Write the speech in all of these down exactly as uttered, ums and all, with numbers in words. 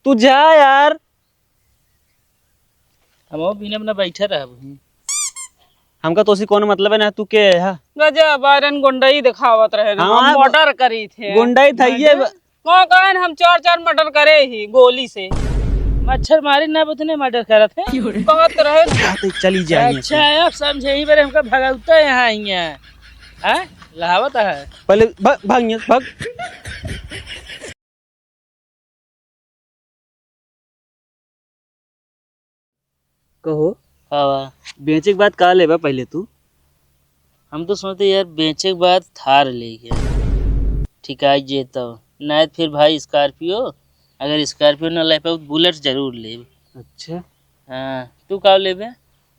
तू जा यार। हम वो बिना अपना बैठे रहब ही। हमका तोसी कौन मतलब है ना, तू के है? गजब, आयरन गुंडई दिखावत रहे ना। हाँ, हम मर्डर करी थे। गुंडई था ये। मर्डर? कौन कहन हम चार चार मर्डर करे ही गोली से। मच्छर मारी ना उतने मर्डर करत है। कहत रहे। हाँ, तो चली जाइए। अच्छा, अब समझे ही बेरे हमका भगवता यहाँ आई है। हैं? लहावत है। पहले भाग, भाग यहाँ, भाग। कहो। का बा? बेचे के बाद का लेबा पहले तू? हम तो सोचते यार, बेचे के बाद थार लेके ठिकाई जेतो, नहीं तो फिर भाई स्कॉर्पियो, अगर स्कॉर्पियो ना ले पाऊ तो बुलेट जरूर लेब। अच्छा। हाँ, तू का लेबे?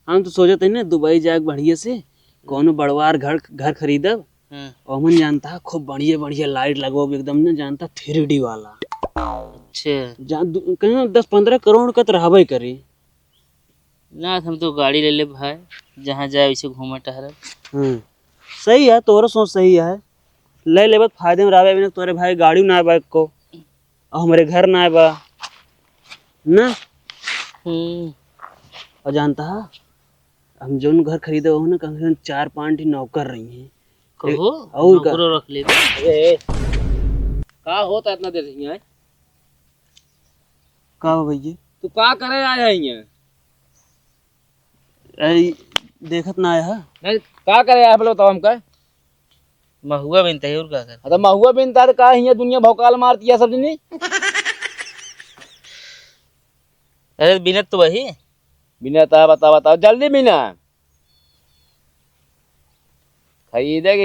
हम तो सोचत हई ना, दुबई जाके बढ़िया से कौनो बड़वार घर, घर खरीदब। हम्म। ओमन जानता है, खूब बढ़िया बढ़िया लाइट लगवाब एकदम ना, जानता, थ्री डी वाला। अच्छा। जा, दु-, कहीं दस पन्द्रह करोड़ का तो रहबे करी। ना, हम तो गाड़ी ले लेब भाई, जहाँ जाए वैसे घूमे टहरब। हम्म, सही है, तोहरो सोच सही है। ले लेबत फायदे में रहबे, अभी ना तोरे भाई गाड़ी ना बा एको, और हमरे घर ना बा ना। हम्म। और जानता है, हम जौन घर खरीदे हो ना, कम से कम चार पाँच ठी नौकर रही हैं। कहो, और का? नौकरो रख लेबे। अरे, का होता इतना देर से यहाँ? का हो भैया? तू का करे आया है यहाँ? अरे, देखत ना आया है। नहीं, का करे आया है, बोलो तो हमका। महुआ बिनते ही और का कर? हाँ, तो महुआ बिनता है, तो का हियाँ दुनिया भौकाल मारती है सब जनी? अरे, बिनत तो वही। बिनत है, बताओ, बताओ, जल्दी बिना। खरीदे के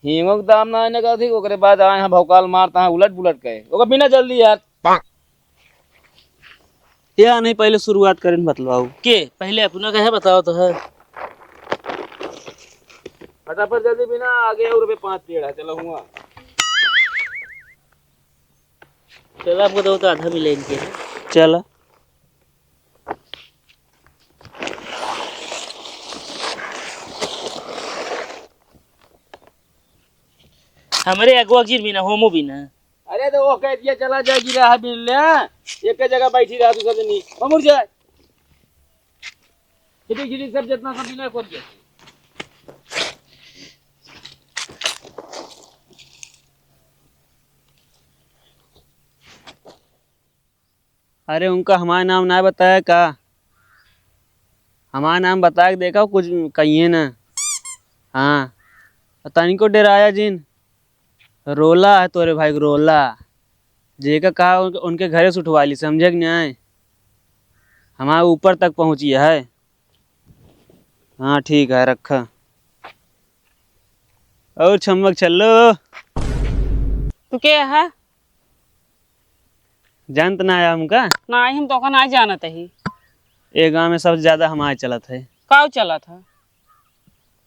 हींगो के दाम ना आने का थी, ओकरे बाद आए हैं भौकाल मारता है, उलट बुलट के। ओकर बिना जल्दी यार। या नहीं, पहले शुरुआत करें, बतलाओ। के? पहले अपना कहे बताओ तो है। फटाफट जल्दी बिना, आगे और भी पाँच पेड़ है, चलो हुआ। चलो, आपको दो तो आधा मिले इनके। चलो। हमरे अगवा गिर भी ना, होमो भी ना। अरे तो वो कह दिया चला जाए, गिरा है बिन ले, एक जगह बैठी रहा तू सब जनी, हमर जाए। खिड़ी खिड़ी सब जितना सब बिना खोल के। अरे उनका हमार नाम ना बताया का? हमार नाम बता के देखा, कुछ कहिए ना। हाँ, तनिको डेराया जिन। रोला है तोरे भाई के, रोला। जेका कहा उनके, उनके घरे से उठवा ली, समझे कि नहीं? हमारे ऊपर तक पहुँची है। हाँ, ठीक है, रखा। और छम्मक छल्लो। तू के है? जानत ना है हमका? नहीं, हम तोका नहीं जानत ही। ए गाँव में सबसे ज्यादा हमारे चलत है। का चलत है?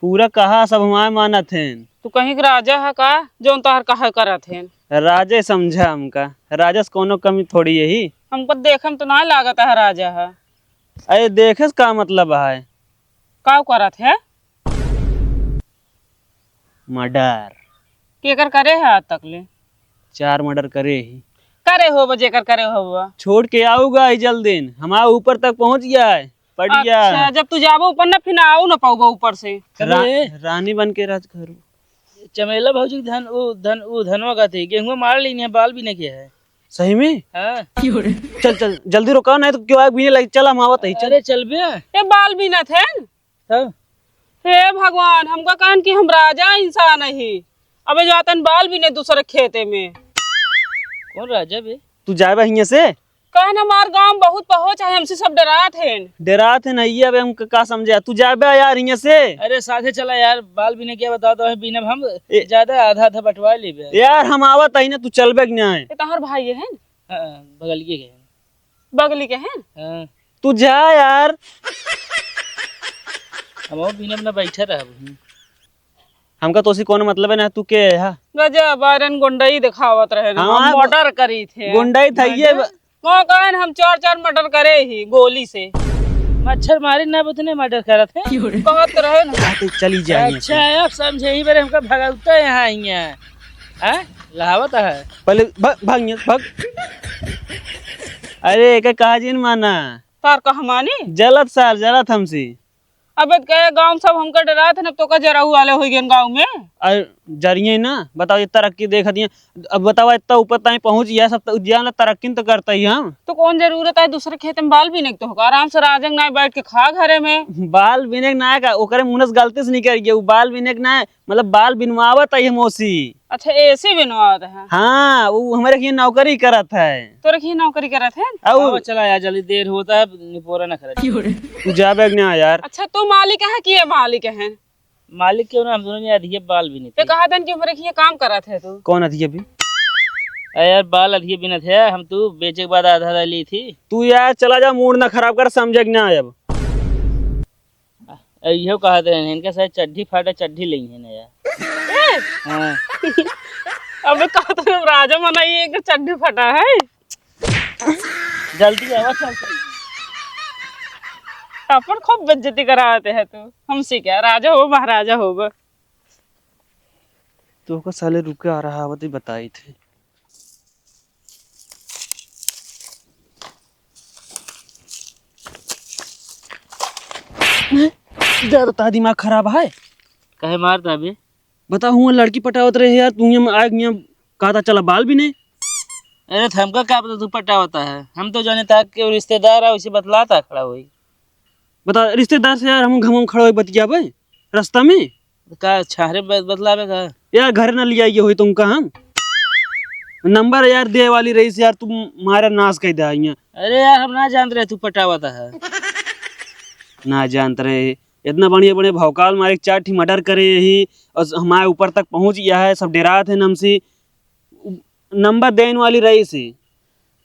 पूरा कहा सब हमारे मानत हैं। तू कहीं के राजा है का, जौन तोहर कहा करत हैं? राजे समझा हमका, राजा से कौनो कमी थोड़ी यही। हमको देखे में तो नहीं लागत है राजा है। अरे देखे से का मतलब है? का करत है? मर्डर। केकर करे है आज तक ले? चार मर्डर करे ही। करे होब, जेकर करे होब। छोड़ के आऊगा ही जल्द दिन, हमारे ऊपर तक पहुँच गया है। पड़ गया। अच्छा, जब तू जाबो ऊपर ना, फिर आऊ ना पाऊबा ऊपर से। रा-, चलो ए। रानी बन के राज करू। चमेला भौजी के धन, उ धन, उ धनवा का थे, गेहुआ मार लेनी है, बाल भी नहीं किया है। सही में? हाँ। चल, चल, जल्दी रुकाओ, नहीं तो क्यों आग भी नहीं लगी। चल, हम आवत ही, चल। अरे, चल बे। ये बाल भी ना थे। तब? हे भगवान, हमका कहन कि हम राजा इंसान ही। अबे जातन बाल भी नहीं दूसरे खेते में। कौन राजा बे? तू जाबे हियां से? कहन हमार गांव बहुत पहुंच है, हमसे सब डरात हैं। डरात हैं, नहीं, अबे हम का समझे? तू जाबे यार हियां से। अरे साथे चला यार, बाल भी नहीं क्या बता दो, बिना हम ए- ज्यादा आधा आधा बंटवा लेबे। यार हम आवत ही ना, तू चलबे कि नहीं? ये तोहर भाई है? हाँ, बगल के है। बगली के हैं? हाँ। तू जा यार। हम और बिना अपना बैठे रहब। हमका तोसी कौन मतलब है ना, तू के है? गजब, आयरन गुंडई दिखावत रहे ना। हाँ, हम मर्डर करी थे। गुंडई था ये मर्डर? ब- कौन कहन हम चार चार मर्डर करे ही गोली से। मच्छर मारी ना उतने मर्डर करत है। कहत रहे ना। हाँ, तो चली जाइए। अच्छा, अब समझे ही बेरे हमका भगवता यहाँ आई है। हैं? लहावत है। पहले भाग, भाग यहाँ, भाग। अरे, एके कहा जिन माना। तार कहा मानी? जलत सार, जलत हमसे। अबे, त कहे गाँव सब हमका डरात है, अब तोका जराऊ वाले होइ गए गाँव में। अरे, जरिए ना, बताओ, ये तरक्की देख दिए। अब बताओ, इतना ऊपर ताई पहुँच गया, सब तो उद्यान ला तरक्की तो करता ही हम। तो कौन जरूरत है दूसरे खेत में बाल बीने के? तो होगा, आराम से राजन ना बैठ के खा घरे में। बाल बीने के ना है का, ओकरे मुंह से गलती से निकल गया, वो बाल बीने के ना है, मतलब बाल बिनवावत है ये मौसी। अच्छा, एसी बिनवावत है? हाँ, वो हमारे यहाँ नौकरी करत है। तोरे की नौकरी करत है? और आओ, चला यार, जल्दी देर होता है, निपोरा ना करे। तू जाबे कि ना यार? अच्छा, तू मालिक है कि ये मालिक है? मालिक क्यों ना, हम दोनों ने अधिये बाल भी नहीं ते थे। कहा दन कि हमरे खिया काम करत है तू। कौन अधिये भी? अरे यार, बाल अधिये बिनत है, हम तू बेचे के बाद आधा आधा ली थी। तू यार चला जा, मूड ना खराब कर, समझे कि ना अब। अरे इहो कहा दे, इनके साथ चड्ढी फाटा चड्ढी लेंगे ना यार। हाँ। अबे कहा तो राजा मना, ये एक चड्ढी फटा है। जल्दी आवा, चल, चल। अपन खूब बेइज्जती कराते है तू। हमसे क्या, राजा हो, महाराजा हो बस। तो का साले रुके आ रहा, आवत ही बताई थे। ज्यादा ता दिमाग खराब है। काहे मारता बे? बता, हुआ लड़की पटावत रहे यार, तू यहाँ आए, यहाँ कहा था चला बाल भी नहीं। अरे तो हमका का पता तू पटावता है, हम तो जाने था कि वो रिश्तेदार है, उसे बतलाता खड़ा हुई। बता, रिश्तेदार से यार हम घमम खड़ा हुई बतियाबे रास्ता में? तो का छाहरे ब-, बतलावे का? यार घर ना लिया ये होई तुमका हम। नंबर यार दे वाली रही से यार, तुम मारे नाश कर दे यहाँ। अरे यार हम ना जानत रहे तू पटावता है। ना जानत रहे, इतना बढ़िया बढ़िया भौकाल मारे, चार ठी मर्डर करे यही, और हमारे ऊपर तक पहुँच गया है, सब डेरात है हमसे। नंबर देने वाली रही से।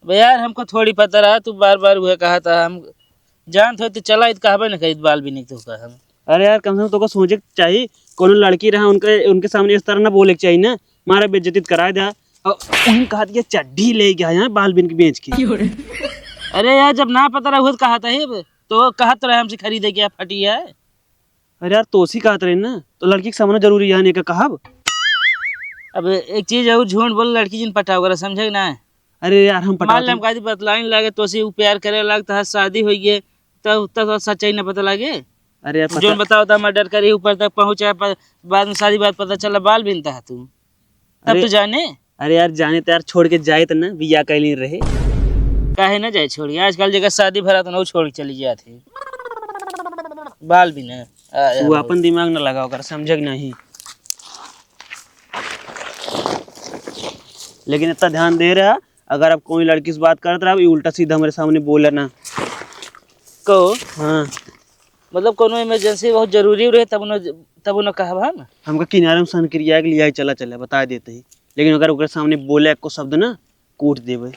अबे यार, हमको थोड़ी पता रहा, तू बार बार वह कहा था। हम जानत हो तो चला, इत कहबे न कही, बाल भी नहीं तो कहा हम। अरे यार, कम से कम तोको सोचे के चाही, कोनो लड़की रहा, उनके, उनके सामने इस तरह ना बोले के चाही ना, मारा बेइज्जती कराए दे। और उन कहा दिया चड्ढी ले गया यहाँ बाल बिन के बेच के। अरे यार, जब ना पता रहा तो कहा था ही, तो कहा तो रहे हमसे खरीदे क्या फटी है। अरे यार, तोसी कहत रहे ना, तो लड़की के समझना जरूरी है, नहीं का कहब? अब एक चीज है, वो झूठ बोल, लड़की जिन पटाओ करा, समझे कि ना? अरे यार, हम मान ले, पटावत हम कहा दी बतलाइन लागे, तोसी उ प्यार करे लाग, तहार शादी होई गे, तब, तब तो सच्चाई ना पता लागे। अरे यार, पता जोन बताओ, तो मर्डर करी, ऊपर तक पहुँचा, प-, बाद में शादी बाद पता चला, बाल बिनता है तू। तब अरे, तो जाने। अरे यार, जाने तो यार, छोड़ के जाए तो ना, बियाह कैली रहे। काहे ना जाए छोड़ के? आजकल जगह शादी भरा तो ना छोड़ के चली जात है। बाल भी ना। आ, तू यार, अपन दिमाग ना लगाओ कर, समझे कि नहीं? लेकिन इतना ध्यान दे रहा, अगर आप कोई लड़की से बात करत रहा, ये उल्टा सीधा हमारे सामने बोले ना। कहो? हाँ। मतलब कोनो इमरजेंसी बहुत जरूरी रहे, तब न, तब न कहब हम। हमका किनारे में सन किरिया के लिया चला, चला, बता देते ही। लेकिन अगर ओकरे सामने बोले एको शब्द ना, कूट देबे।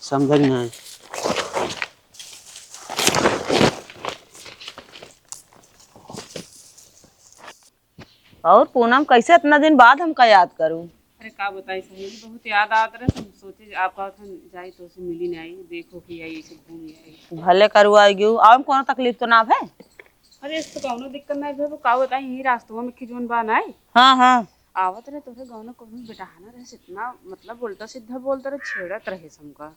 समझल ना? और पूनम, कैसे इतना दिन बाद हमका याद करू? अरे का बताई सहेली, बहुत याद आवत रहे, हम सोचे आप कहत हन जाई तो से मिली नहीं, देखो कि आई, ऐसे घूम आई। भले करू आई गयू, आवे में कोनो तकलीफ तो ना है? अरे इस तो कौनो दिक्कत नहीं भे, वो का बताई, यही रास्तवा में खिजवन बा नहीं। हाँ, हाँ। आवत रहे तोहरे गाँव में कोनो बेटहा ना रहे, इतना मतलब उल्टा सीधा बोलत रहे, छेड़त रहे हमका।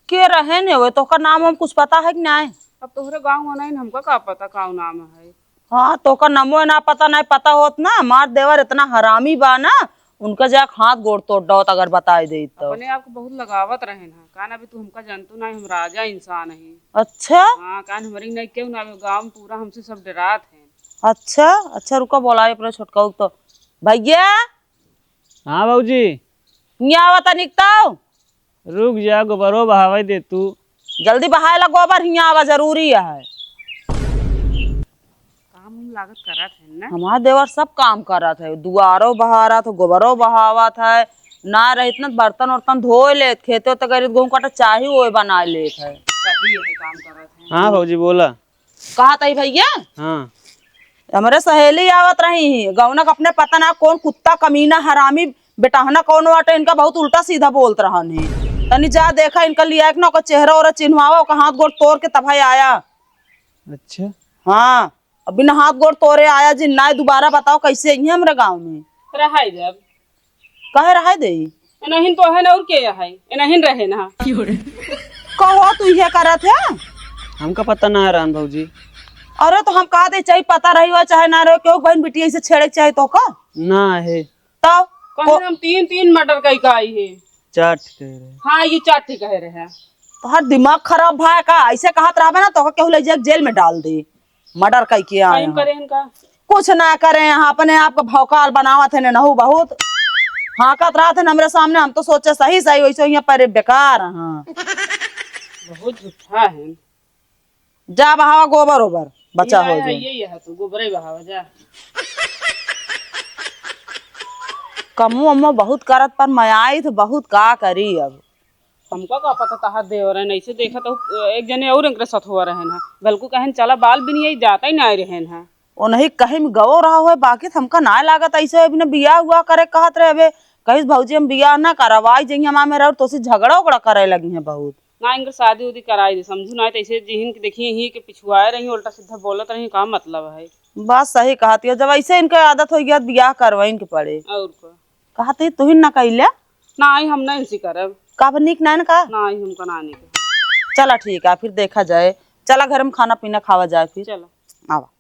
के रहे ने वो, तोहका नाम हम कुछ पता है कि नहीं? अब तोहरे गाँव में नहीं, हमका का पता का नाम है। हाँ, तोहका नमो ना पता, नहीं पता होत ना, हमार देवर इतना हरामी बा ना, उनका जाके हाथ गोड़ तोड़ दौत अगर बताई देइत तो। अपने आप को बहुत लगावत रहेन हा, कान अभी तू हमका जानतो ना, हम राजा इंसान ही। अच्छा? हाँ, कान हमारे नहीं क्यों ना, गाँव में पूरा हमसे सब डरात हैं। अच्छा, अच्छा, रुका, बोलाए अपने छोटका को तो। भैया, हाँ भौजी। हियाँ आवा तनिक तो। रुक जा, गोबरो बहावे दे तू। जल्दी बहाए ला गोबर, हियाँ आवा, जरूरी है। काम उम लागत करत है ना? हमार देवर सब काम करत है, दुआरो बहारत है, गोबरो बहावत है, ना रहित ना बर्तन उर्तन धोए लेत, खेते तो गरीब गेहूँ काटे चाही ओए बनाए लेत है। सही है, काम करत है। हाँ भौजी बोला। कहा तई भैया? हाँ। हमरे सहेली आवत रही ही, गौनक अपने पता ना कौन कुत्ता कमीना हरामी बेटहना कौन बाटे, इनका बहुत उल्टा सीधा बोलत रहन ही। तनी जा देखा इनका लिया एक ना, ओकर चेहरा ओरा चिन्हवावा, ओकर हाथ गोड़ तोड़ के तब है आया। अच्छा। हाँ, अब बिना हाथ गोड़ तोड़े आया जिन ना, दोबारा बताओ कैसे आई है हमरे गाँव में। रहाई दे अब। काहे रहाई दे? एनहिन तो है ना, और के है? एनहिन रहे ना। क्यों रे? कहो तू ये करत है? हमका पता ना रहन भौजी। अरे तो हम कहा दे, चाहे पता रही हो चाहे ना रहो, क्यों बहन बिटिया इसे छेड़े के चाहे तो का? ना है। तो कहीं को- हम तीन तीन मर्डर कई का आई है। चार ठे कहे रहे। हाँ, ये चार ठे कहे रहे। तोहर दिमाग खराब भा का? ऐसे कहत रहबे ना तो केहू ले जाके जेल में डाल दे। मर्डर कई के आए कहीं हैं। करे हैं का? कुछ ना करे हैं, अपने आप को भौकाल बनावत है नहू बहुत। हाँकत रहत है हमरे सामने, हम तो सोचे सही सही वैसे यहाँ पर बेकार हैं। बहुत झूठा है। जा बहावा गोबर ओबर, बचा ये हो आया, जाए। ये, ये है तो गोबरे बहावा जा। कमो अम्मो बहुत करत पर मैं आई तो बहुत का करी अब। हमका का पता तहार देवर है, ऐसे देखा तो एक जने और इनके साथ हुआ रहे ना। बल्कु कहन चला बाल बिनिया जाता ही ना रहे ना। ओ नहीं कहीं में गओ रहा हुआ बाकी तो हमका ना लागत ऐसे अभी ना बियाह हुआ करे कहत रहे बे। कहिस भौजी हम बियाह ना करब, आई जइहे हमार मेहरारू तोसे झगड़ा उगड़ा करे लगी हैं बहुत। ना इनकर शादी उदी कराई दे, समझू ना तो ऐसे जिहिन के देखिए ही के पिछुआए रही, उल्टा सीधा बोलत रही, का मतलब है? बात सही कहत है, जब ऐसे इनके आदत हो गया बियाह करवाइन के पड़े। और का? कहत ही तुहिन ना कइले? ना आई हम ना इनसे करब। का अब नीक ना है ना का? ना आई हमका ना नीक है। चला ठीक है फिर देखा जाए, चला घर में खाना पीना खावा जाए फिर। चला। आवा।